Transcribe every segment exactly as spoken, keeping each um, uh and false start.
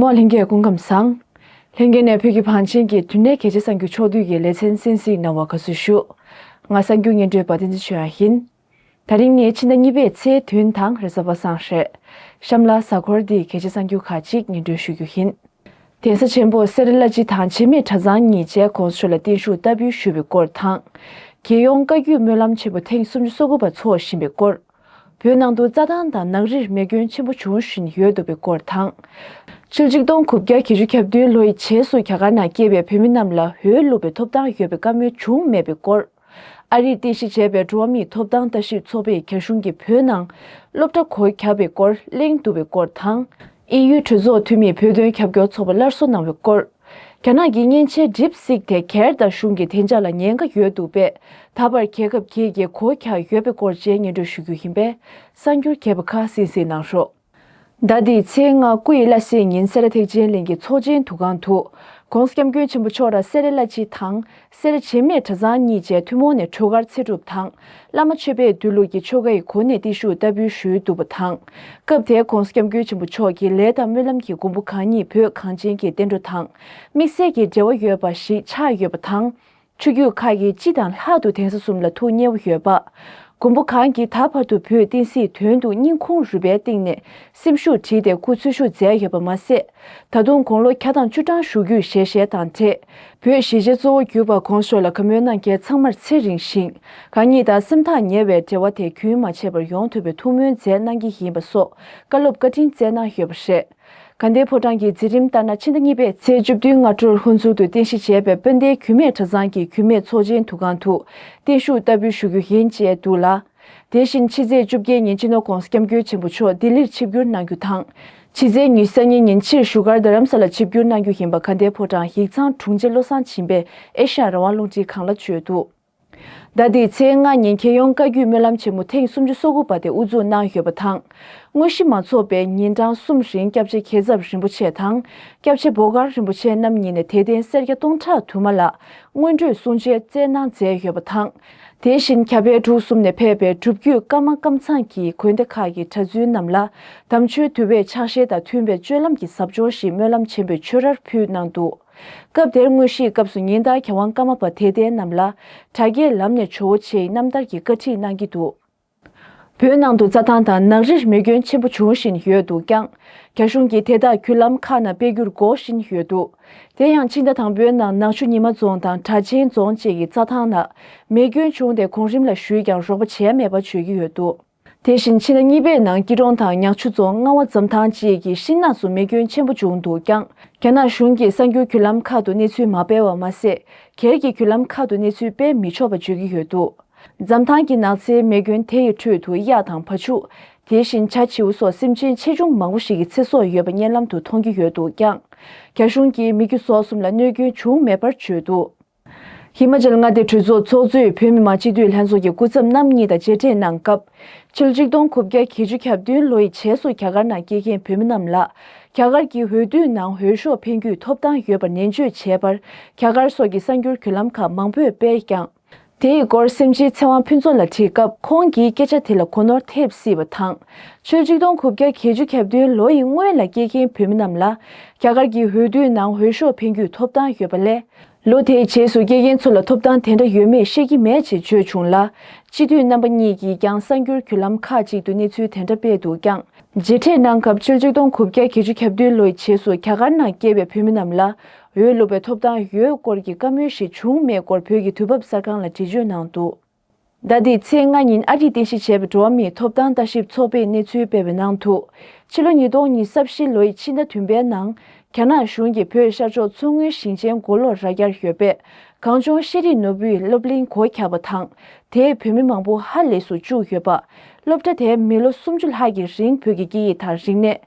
མོ་ལྷན་རྒྱས་སྐུ་ཁམས་བཟང་། ལྷན་རྒྱས་ནས་བོད་ཀྱི་བང་ཆེན་གྱི་དུས་གནས་གལ་ཆེ་གསར་འགྱུར་ཕྱོགས་བསྡུས་ཀྱི་ལེ་ཚན་གསན་གཟིགས་གནང་བར་དགའ་བསུ་ཞུ། ང་གསར་འགྱུར་སྙན་སྒྲོན་པ་བསྟན་འཛིན་ཆོས་དབྱངས་ཡིན། དེ་རིང་ནི་ཕྱི་ཟླ་གཉིས་པའི་ཚེས་བདུན་དང་རེས་གཟའ་པ་སངས་རེད། གཤམ་ལ་གཟའ་འཁོར་འདིའི་གལ་ཆེ་གསར་འགྱུར་ཁག་ཅིག་སྙན་སྒྲོན་ཞུ་རྒྱུ་ཡིན། གདན་ས་ཆེན་པོ་སེ་ར་བླ་སྤྱི་དང་འཆི་མེད་གྲྭ་ཚང་གཉིས་བཅས་གོང་ས་མཆོག་ལ་བརྟན་བཞུགས་བསྟར་འབུལ་ཞུས་པའི་སྐོར་དང་། རྒྱལ་ཡོངས་བཀའ་བརྒྱུད་སྨོན་ལམ་ཆེན་མོ་ཐེངས་སུམ་ཅུ་སོ་དགུ་པ་འཚོགས་བཞིན་པའི་སྐོར། བོད་ནང་དུ་རྩྭ་ཐང་དང་ནགས་རིར་མེ་སྐྱོན་ཆེན་པོ་འབྱུང་བཞིན་ཡོད་འདུག་པའི་སྐོར་དང་། ཕྱི་ལོ་ཆིག་སྟོང་དགུ་བརྒྱ་བརྒྱད་ཅུ་གྱ་བདུན་ལོ་ཡི་རྗེས་སུ་རྒྱ་གར་ནང་སྐྱེས་པའི་བོད་མི་རྣམས་ལ་འོས་བླུག་པའི་ཐོབ་ཐང་ཡོད་པའི་བཀའ་མོལ་བྱུང་མེད་པའི་སྐོར། ཨ་རིར་རྟེན་གཞི་བྱས་པའི་འགྲོ་བ་མིའི་ཐོབ་ཐང་ལྟ་ཞིབ་ཚོགས་པས་རྒྱ་གཞུང་གིས་བོད་ནང་སློབ་གྲྭ་སྒོ་བརྒྱབ་པའི་སྐོར་གླེང་འདུག་པའི་སྐོར་དང་། དབྱིན་ཡུལ་གྲོས་ཚོགས་འཐུས་མིས་བོད་དོན་རྒྱབ་སྐྱོར་ཚོགས་པ་སླར་གསོ་གནང་བའི་སྐོར། རྒྱ་ནག་གི་མཉེན་ཆས་ཌིབ་སིག་དེ་སྒེར་དང་གཞུང་གི་བདེ་འཇགས་ལ་ཉེན་ཁ་ཡོད་འདུག་པས། ད་བར་རྒྱལ་ཁབ་བརྒྱད་ཀྱིས་སྒོ་བརྒྱབ་ཡོད་པའི་སྐོར་བཅས་སྙན་སྒྲོན་ཞུ་རྒྱུ་ཡིན་པས། གསར་འགྱུར་རྒྱས་པ་ཁག་གསན་གཟིགས་གནང་རོགས། ཟླ་འདིའི་ཚེས་ལྔ་སྐུ་ཡི་བླ་གཟའི་ཉིན་སེ་ར་ཐེག་ཆེན་གླིང་གི་ཚོགས་ཆེན་འདུ་ཁང་དུ། ྋགོང་ས་ྋསྐྱབས་མགོན་ཆེན་པོ་མཆོག་ར་སེ་ར་བླ་སྤྱི་དང་། སེ་ར་འཆི་མེད་གྲྭ་ཚང་གཉིས་བཅས་ཐུན་མོང་ནས་སྒྲོལ་དཀར་ཚེ་སྒྲུབ་དང་། བླ་མ་ཆོས་འཕེལ་དོན་ལུགས་ཀྱི་ཆོ་གའི་སྒོ་ནས་བརྟན་བཞུགས་བསྟར་འབུལ་ཞུས་འདུག་པ་དང་། སྐབས་དེར་ྋགོང་ས་ྋསྐྱབས་མགོན་ཆེན་པོ་མཆོག་གི་ལས་དང་སྨོན་ལམ་གྱི་མགོན་པོ་གང་ཉིད་བོད་གངས་ཅན་གྱི་བསྟན་འགྲོ་དང་། དམིགས་བསལ་གྱི་འབྲེལ་བ་ཡོད་པ་ཞིག་ཆགས་ཡོད་པ་དང་། ཆོས་བརྒྱུད་ཁག་གི་སྤྱི་དང་ལྷག་ཏུ་གདན་ས་གསུམ་ལ་ཐུགས་མཉེས་པོ་ཡོད་པ། མགོན་པོ་གང་གིས་ད་བར་དུ་བོད་བསྟན་སྲིད་དོན་དུ་སྙིང་ཁུང་རུས་པའི་གཏིང་ནས་སེམས་ཤུགས་བསྒྲིལ་ཏེ་སྐུ་འཚོ་བཞུགས་མཛད་ཡོད་པ་མ་ཟད། ད་དུང་དགུང་ལོ་བརྒྱ་དང་བཅུ་གྲངས་བཞུགས་རྒྱུའི་ཞལ་བཞེས་དང་འབྲེལ། བོད་གཞིས་བྱེས་གཙོ་བོ་གྱུར་པ་ྋགོང་ས་མཆོག་ལ་བཀའ་མོལ་གནང་མཁན་ཚང་མར་ཚེ་རིང་ཞིང་། གང་ཉིད་དང་སེམས་ཐག་ཉེ་བའི་འབྲེལ་བ་དེ་རྒྱུན་མ་ཆད་པར་ཡོང་ཐུབ་པའི་ཐུགས་སྨོན་མཛད་གནང་གི་ཡིན་པ་སོགས་བཀའ་སློབ་བཀའ་དྲིན་སྩལ་གནང་ཡོད་པ་རེད། དགའ་ལྡན་ཕོ་བྲང་གི་མཛད་རིམ་ལྟར་ན། ཕྱི་ཟླ་གཉིས་པའི་ཚེས་བཅུ་བདུན་སྔ་དྲོར་ཧུན་སུར་དུ་རྟེན་གཞི་བྱས་པའི་དཔལ་ལྡན་རྒྱུད་སྨད་གྲྭ་ཚང་གི་རྒྱུད་སྨད་ཚོགས་ཆེན་འདུ་ཁང་དུ་བརྟན་བཞུགས་བསྟར་འབུལ་ཞུ་རྒྱུ་ཡིན་ཅེས་འདུག་ལ། དེ་བཞིན་ཕྱི་ཚེས་བཅོ་བརྒྱད་ཉིན་སྤྱི་ནོར་ྋགོང་ས་ྋསྐྱབས་མགོན་ཆེན་པོ་མཆོག་ལྡི་ལིར་ཆིབས་བསྒྱུར་གནང་རྒྱུ་དང་། ཕྱི་ཚེས་ཉི་ཤུ་རྩ་གཉིས་ཉིན་ཕྱིར་བཞུགས་སྒར་རྡ་རམ་ས་ལར་ཆིབས་བསྒྱུར་གནང་རྒྱུ་ཡིན་པ་དགའ་ལྡན་ཕོ་བྲང་ཡིག་ཚང་དྲུང་ཆེ་བློ་བཟང་སྦྱིན་པས་ཨེ་ཤ་ཡ་རང་དབང་རླུང་འཕྲིན་ཁང་ལ་བརྗོད་འདུག་ཟླ་འདིའི་ཚེས་ལྔ་ཉིན་རྒྱལ་ཡོངས་བཀའ་བརྒྱུད་སྨོན་ལམ་ཆེན་མོ་ཐེངས་སུམ་ཅུ་སོ་དགུ་པ་དེ་དབུ་འཛུགས་གནང་ཡོད་པ་དང་། དངོས་གཞི་མ་འཚོགས་པའི་ཉིན་གྲངས་གསུམ་རིང་སྐྱབས་རྗེ་མཁྱེན་ཚབ་རིན་པོ་ཆེ་དང་། སྐྱབས་རྗེ་བོ་དཀར་རིན་པོ་ཆེ་རྣམ་གཉིས་ནས་དད་ལྡན་སེར་སྐྱ་སྟོང་ཕྲག་དུ་མ་ལ་སྔོན་འགྲོའི་གསུང་ཆོས་སྩལ་གནང་མཛད་ཡོད་པ་དང་། དེ་བཞིན་རྒྱ་བལ་འབྲུག་གསུམ་ནས་ཕེབས་པའི་སྒྲུབ་བརྒྱུད་ཀརྨ་ཀམ་ཚང་གི་དགོན་སྡེ་ཁག་གི་གྲྭ་བཙུན་རྣམས་ལ་དམ་ཆོས་འདུལ་བའི་ཕྱག་བཞེས་དང་མཐུན་པའི་སྤྱོད་ལམ་གྱི་ཟབ་སྦྱོང་ཞིག་སྨོན་ལམ་ཆེན་པོའི་ཆོས་རར་ཕུལ་གནང་འདུག་སྐབས་དེར་དངོས་གཞིའི་སྐབས་སུ་ཉིན་ལྟར་མཁས་དབང་ཀརྨ་པ་དད་ལྡན་རྣམས་ལ་དྲ་རྒྱའི་ལམ་ནས་ཇོ་བོ་རྗེའི་རྣམ་ཐར་གྱི་བཀའ་ཁྲིད་གནང་གི་འདུག་བོད་ནང་དུ་རྩྭ་ཐང་དང་ནགས་རིར་མེ་སྐྱོན་ཆེན་པོ་འབྱུང་བཞིན་ཡོད་འདུག་ཀྱང་། རྒྱ་གཞུང་གིས་དེ་དག་བརྒྱུད་ལམ་ཁག་ནང་སྤེལ་རྒྱུར་འགོག་བཞིན་ཡོད་འདུག་དེ་ཡང་ཕྱི་ཟླ་དང་པོའི་ནང་ནག་ཆུ་ཉི་མ་རྫོང་དང་གྲགས་ཆེན་རྫོང་བཅས་ཀྱི་རྩྭ་ཐང་ནང་མེ་སྐྱོན་བྱུང་སྟེ་གོང་རིམ་ལ་ཞུས་ཀྱང་རོགས་པ་བྱས་མེད་པ་བརྗོད་ཀྱི་ཡོད་འདུག་དེ་བཞིན་ཕྱི་ཟླ་གཉིས་པའི་ནང་སྐྱིད་གྲོང་དང་ཉག་ཆུ་རྫོང་རྔ་བ་འཛམ་ཐང་བཅས་ཀྱི་ཤིང་ནགས་སུ་མེ་སྐྱོན་ཆེན་པོ་བྱུང་འདུག་ཀྱང་། རྒྱ་ནག་གཞུང་གིས་གསར་འགྱུར་བརྒྱུད་ལམ་ཁག་ཏུ་གནས་ཚུལ་མ་སྤེལ་བ་མ་ཟད། སྒེར་གྱི་བརྒྱུད་ལམ་ཁག་ཏུ་གནས་ཚུལ་སྤེལ་མི་ཆོག་པ་བརྗོད་ཀྱི་ཡོད་འདུག་འཛམ་ཐང་གི་ནགས་ཚལ་མེ་སྐྱོན་དེ་ཡི་ཁྲོད་དུ་གཡག་དང་བ་ཕྱུགས། དེ་བཞིན་བྱ་བྱིའུ་སོགས་སེམས་ཅན་ཆེ་ཆུང་མང་པོ་ཞིག་གི་ཚེ་སྲོག་ཡོད་པ་བརྙན་ལམ་དུ་མཐོང་རྒྱུ་ཡོད་འདུག་ཀྱང་། རྒྱ་གཞུང་གིས་མི་རྒྱུ་ཟོག་གསུམ་ལ་གནོད་སྐྱོན་བྱུང་མེད་པར་བརྗོད་འདུག་ཧི་མ་ཅལ་མངའ་སྡེ་གྲོས་ཚོགས་ཚོགས་གཙོས་བོད་མི་མང་སྤྱི་འཐུས་ལྷན་ཚོགས་ཀྱི་སྐུ་ཚབ་རྣམ་གཉིས་དང་མཇལ་འཕྲད་གནང་སྐབས། ཕྱི་ལོ་ཆིག་སྟོང་དགུ་བརྒྱ་བརྒྱད་ཅུ་གྱ་བདུན་ལོ་ཡི་རྗེས་སུ་རྒྱ་གར་ནང་སྐྱེས་མཁན་བོད་མི་རྣམས་ལ། རྒྱ་གར་གྱི་འོས་བསྡུའི་ནང་འོས་ཤོག་འཕེན་རྒྱུའི་ཐོབ་ཐང་ཡོད་པར་ནན་བརྗོད་བྱས་པར། རྒྱ་གར་སོགས་ཀྱི་གསར་འགྱུར་བརྒྱུད་ལམ་ཁག་མང་པོས་སྤེལ་ཀྱང་། དེའི་སྐོར་སེམས་ཅན་ཚེ་དབང་ཕུན་ཚོགས་ལ་དྲིས་སྐབས། ཁོང་གིས་སྐད་ཆ་དེ་ལ་གོ་ནོར་ཐེབས་སྲིད་པ་དང་། ཕྱི་ལོ་ཆིག་སྟོང་དགུ་བརྒྱ་བརྒྱད་ཅུ་གྱ་བདུན་ལོ་ཡི་སྔོན་ལ་སྐྱེས་མཁན་བོད་མི་རྣམས་ལ། རྒྱ་གར་གྱི་འོས་བསྡུའི་ནང་འོས་ཤོག་འཕེན་རྒྱུའི་ཐོབ་ཐང་ཡོད་པ་ལས། ལོ་དེའི་རྗེས་སུ་སྐྱེས་མཁན་ཚོ་ལ་ཐོབ་ཐང་དེ་འདྲ་ཡོད་མེད་ཤེས་ཀྱི་མེད་ཅེས་བརྗོད་བྱུང་ལ། སྤྱི་འཐུས་རྣམ་པ་གཉིས་ཀྱིས་ཀྱང་གསར་འགྱུར་བརྒྱུད་ལམ་ཁག་ཅིག་ཏུ་གནས་ཚུལ་དེ་འདྲ་སྤེལ་འདུག་ཀྱང་། མཇལ་འཕྲད་གནང་སྐབས། ཕྱི་ལོ་ཆིག་སྟོང་དགུ་བརྒྱ་བརྒྱད་ཅུ་གྱ་བདུན་ལོའི་རྗེས་སུ་རྒྱ་གར་ནང་སྐྱེས་པའི་བོད་མི་རྣམས་ལ་འོས་བླུག་པའི་ཐོབ་ཐང་ཡོད་སྐོར་གྱི་བཀའ་མོལ་ཞིག་བྱུང་མེད་སྐོར་བོད་ཀྱི་དུས་བབ་གསར་ཁང་ལ་འགྲེལ་བརྗོད་གནང་འདུག་ཟླ་འདིའི་ཚེས་ལྔ་ཉིན་ཨ་རིར་རྟེན་གཞི་བྱས་པའི་འགྲོ་བ་མིའི་ཐོབ་ཐང་ལྟ་ཞིབ་ཚོགས་པས་གནས་ཚུལ་སྤེལ་བའི་ནང་དུ། ཕྱི་ལོ་ཉིས་སྟོང་ཉི་ཤུ་རྩ་བཞི་ལོའི་ཕྱི་ཟླ་བདུན་པའི་ནང་། རྒྱ་ནག་གཞུང་གིས་བོད་ཤར་ཕྱོགས་མཚོ་སྔོན་ཞིང་ཆེན་མགོ་ལོག་ར་རྒྱར་ཡོད་པའི་གངས་ལྗོངས་ཤེས་རིག་ནོར་བུའི་སློབ་གླིང་སྒོ་བརྒྱབ་པ་དང་། དེས་བོད་མི་མང་པོ་ཧ་ལས་སུ་བཅུག་ཡོད་པ། སློབ་གྲྭ་དེས་མི་ལོ་སུམ་ཅུ་ལྷག་གི་རིང་བོད་ཀྱི་སྐད་ཡིག་དང་རིག་གནས།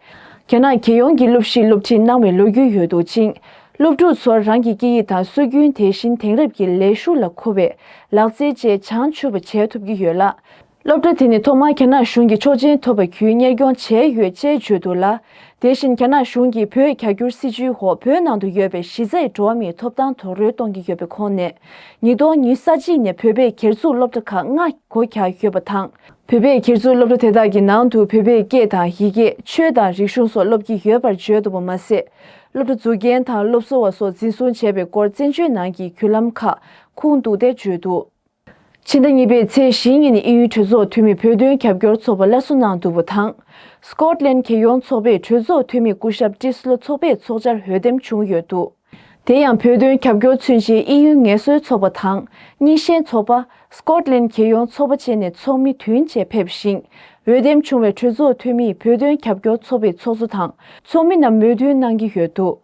རྒྱ་ནག་རྒྱལ་ཡོངས་ཀྱི་སློབ་གཞིས་སློབ་ཁྲིད་གནང་བའི་ལོ་རྒྱུས་ཡོད་འདུག་ཅིང་། སློབ་ཕྲུག་ཚོར་རང་གི་སྐད་ཡིག་དང་སྲོལ་རྒྱུན། དེ་བཞིན་དེང་རབས་ཀྱི་ལས་ཞུགས་ལ་མཁོ་བའི་ལག་རྩལ་བཅས་བྱང་ཆུབ་པ་བྱེད་ཐུབ་ཀྱི་ཡོད་ལ། སློབ་གྲྭ་དེ་ནི་ཐོག་མར་རྒྱ་ནག་གཞུང་གི་ཆོག་མཆན་ཐོབ་པ་བརྒྱུད་གཉེར་སྐྱོང་བྱས་ཡོད་ཅེས་བརྗོད་འདུག་ལ། དེ་བཞིན་རྒྱ་ནག་གཞུང་གིས་བོད་རྒྱ་སྒྱུར་སྲིད་ཇུས་འོག་བོད་ནང་དུ་ཡོད་པའི་གཞི་རྩའི་འགྲོ་བ་མིའི་ཐོབ་ཐང་རྡོག་རོལ་གཏོང་གི་ཡོད་པའི་ཁོངས་ནས། ཉིས་སྟོང་ཉི་ཤུ་རྩ་གཅིག་ནས་བོད་པའི་སྒེར་ཚུགས་སློབ་གྲྭ་ཁག་ལྔ་སྒོ་བརྒྱབ་ཡོད་པ་དང་། བོད་པའི་སྒེར་ཚུགས་སློབ་གྲྭ་དེ་དག་གི་ནང་དུ་བོད་པའི་སྐད་དང་ཡི་གེ། ཆོས་དང་རིག་གཞུང་སོགས་སློབ་ཀྱི་ཡོད་པར་བརྗོད་འདུག་པ་མ་ཟད། སློབ་གྲྭ་འཛུགས་མཁན་དང་སློབ་གསོ་བ་སོགས་འཛིན་བཟུང་བྱས་པའི་སྐོར་བཙན་བྱོལ་ནང་གི་བརྒྱུད་ལམ་ཁག་ཁུངས་གཏུགས་ཏེ་བརྗོད་འདུག་ཕྱི་ཟླ་གཉིས་པའི་ཚེས་བཞི་ཉིན་དབྱིན་ཡུལ་གྲོས་ཚོགས་འཐུས་མི་བོད་དོན་རྒྱབ་སྐྱོར་ཚོགས་པ་སླར་གསོ་གནང་འདུག་པ་དང་། སྐོཊ་ལན་རྒྱལ་ཡོངས་ཚོགས་པས་གྲོས་ཚོགས་འཐུས་མི་སྐུ་ཞབས་ཀྲིས་ལོ་ཚོགས་པའི་ཚོགས་བཅར་འོས་འདེམས་བྱུང་ཡོད་འདུག་དེ་ཡང་བོད་དོན་རྒྱབ་སྐྱོར་མཚོན་ཆེད་དབྱིན་ཡུལ་ངལ་གསོའི་ཚོགས་པ་དང་། རྙིང་ཞེན་ཚོགས་པ། སྐོཊ་ལན་རྒྱལ་ཡོངས་ཚོགས་པ་བཅས་ནས་ཚོགས་མི་བདུན་བཅས་ཕེབས་ཤིང་། འོས་འདེམས་བྱུང་བའི་གྲོས་ཚོགས་འཐུས་མིས་བོད་དོན་རྒྱབ་སྐྱོར་ཚོགས་པའི་ཚོགས་གཙོ་དང་ཚོགས་མི་རྣམས་མོས་མཐུན་གནང་གི་ཡོད་འདུག་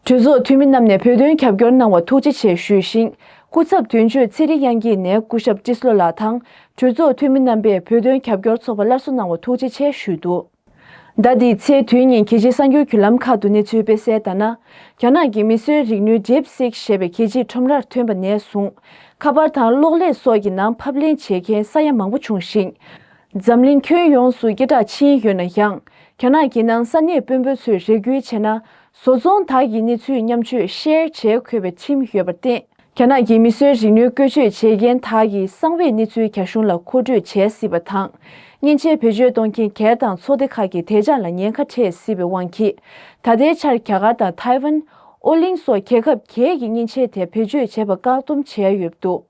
གྲོས་ཚོགས་འཐུས་མི་རྣམས་ནས་བོད་དོན་རྒྱབ་སྐྱོར་གནང་བར་ཐུགས་རྗེ་ཆེ་ཞུས་ཤིང་། སྐུ་ཚབ་དོན་གཅོད་ཚེ་རིང་དབྱངས་སྐྱིད་ནས་སྐུ་ཞབས་ཀྲིས་ལོ་ལགས་དང་གྲོས་ཚོགས་འཐུས་མི་རྣམ་པས་བོད་དོན་རྒྱབ་སྐྱོར་ཚོགས་པ་སླར་གསོ་གནང་བར་ཐུགས་རྗེ་ཆེ་ཞུས་འདུག་ཟླ་འདིའི་ཚེས་བདུན་ཉིན་རྒྱལ་སྤྱིའི་གསར་འགྱུར་བརྒྱུད་ལམ་ཁག་ཏུ་གནས་ཚུལ་སྤེལ་གསལ་ལྟར་ན། རྒྱ་ནག་གི་མིས་བཟོས་རིག་ནུས་DeepSeek ཞེས་པའི་རྒྱལ་སྤྱིའི་ཁྲོམ་རར་ཐོན་པ་ནས་བཟུང་། ཁ་པར་དང་གློག་ཀླད་སོགས་ཀྱི་ནང་ཕབ་ལེན་བྱེད་མཁན་ས་ཡ་མང་པོ་བྱུང་ཞིང་། འཛམ་གླིང་ཁྱོན་ཡོངས་སུ་སྐད་གྲགས་ཕྱིན་ཡོད་ན་ཡང་། རྒྱ་ནག་གི་ནང་ས་གནས་དཔོན་པོ་ཚོས་རེ་སྐུལ་བྱས་ན། བཟོ་ཚོང་དག་གི་གནས་ཚུལ་མཉམ་སྤྱོད་ཤེར་བྱེད་དགོས་པའི་ཁྲིམས་ཡོད་པར་བརྟེན། རྒྱ་ནག་གི་མིས་བཟོས་རིག་ནུས་བཀོལ་སྤྱོད་བྱེད་མཁན་དག་གིས་གསང་བའི་གནས་ཚུལ་རྒྱ་གཞུང་ལ་མཁོ་སྤྲོད་བྱེད་སྲིད་པ་དང་། མཉེན་ཆས་བེད་སྤྱོད་གཏོང་མཁན་སྒེར་དང་ཚོགས་སྡེ་ཁག་གི་བདེ་འཇགས་ལ་ཉེན་ཁ་འཕྲད་སྲིད་པའི་དབང་གིས། ད་ལྟའི་ཆར་རྒྱ་གར་དང་ཐའེ་ཝན། ཨོ་གླིང་སོགས་རྒྱལ་ཁབ་བརྒྱད་ཀྱིས་མཉེན་ཆས་དེ་བེད་སྤྱོད་བྱེད་པ་བཀག་སྡོམ་བྱས་ཡོད་འདུག་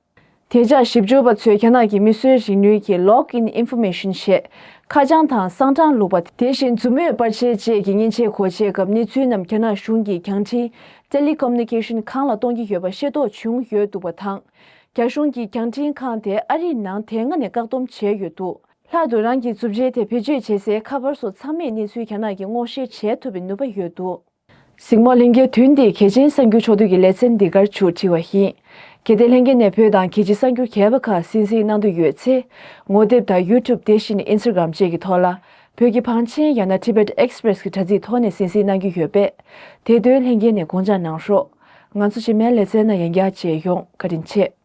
དེ་ཆ་ཞིབ་འཇུག་པ་ཚོས་རྒྱ་ནག་གི་མིས་བཟོས་རིག་ནུས་ཀྱི་Log In Information ཞེས་ཁ་བྱང་དང་གསང་གྲངས་ལུགས་པ། དེ་བཞིན་མཛུབ་མོས་པར་ཆས་བཅས་ཀྱི་མཉེན་ཆས་སྒོ་འབྱེད་སྐབས་གནས་ཚུལ་རྣམས་རྒྱ་ནག་གཞུང་གི་རྒྱང་འཕྲིན་Telecommunication ཁང་ལ་གཏོང་གི་ཡོད་པ་ཤེས་རྟོགས་བྱུང་ཡོད་འདུག་པ་དང་། རྒྱ་གཞུང་གི་རྒྱང་འཕྲིན་ཁང་དེ་ཨ་རིའི་ནང་དེ་སྔ་ནས་བཀག་སྡོམ་བྱས་ཡོད་འདུག་ལྷག་ཏུ་རང་གི་མཛུབ་མཇལ་དེ་བེད་སྤྱོད་བྱེད་སའི་ཁ་པར་སོགས་ཚང་མས་གནས་ཚུལ་རྒྱ་ནག་གིས་སྔོག་བཤེར་བྱེད་ཐུབ་པའི་ནུས་པ་ཡོད་འདུག་གཟིགས་མོ་ལྷན་རྒྱས། དོན་འདིས་གལ་ཆེན་གསར་འགྱུར་ཕྱོགས་བསྡུས་ཀྱི་ལེ་ཚན་འདི་གར་མཇུག་བསྒྲིལ་བ་ཡིན། གལ་ཏེ་ལྷན་རྒྱས་ནས་བོད་དང་རྒྱལ་སྤྱིའི་གསར་འགྱུར་གཞན་པ་ཁག་གསན་གཟིགས་གནང་འདོད་ཡོད་ཚེ། ངོ་དེབ་དང་YouTube དེ་བཞིན་Instagram བཅས་ཀྱི་ཐོག་ལ། བོད་ཀྱི་བང་ཆེན་ཡང་ན་Tibet Express གྱི་དྲ་ཚིགས་ཐོག་ནས་གསན་གཟིགས་གནང་རྒྱུ་ཡོད་པས། དེ་དོན་ལྷན་རྒྱས་ནས་དགོངས་འཇགས་གནང་རོགས། ང་ཚོ་རྗེས་མའི་ལེ་ཚན་ནང་ཡང་བསྐྱར་མཇལ་ཡོང་། བཀའ་དྲིན་ཆེ།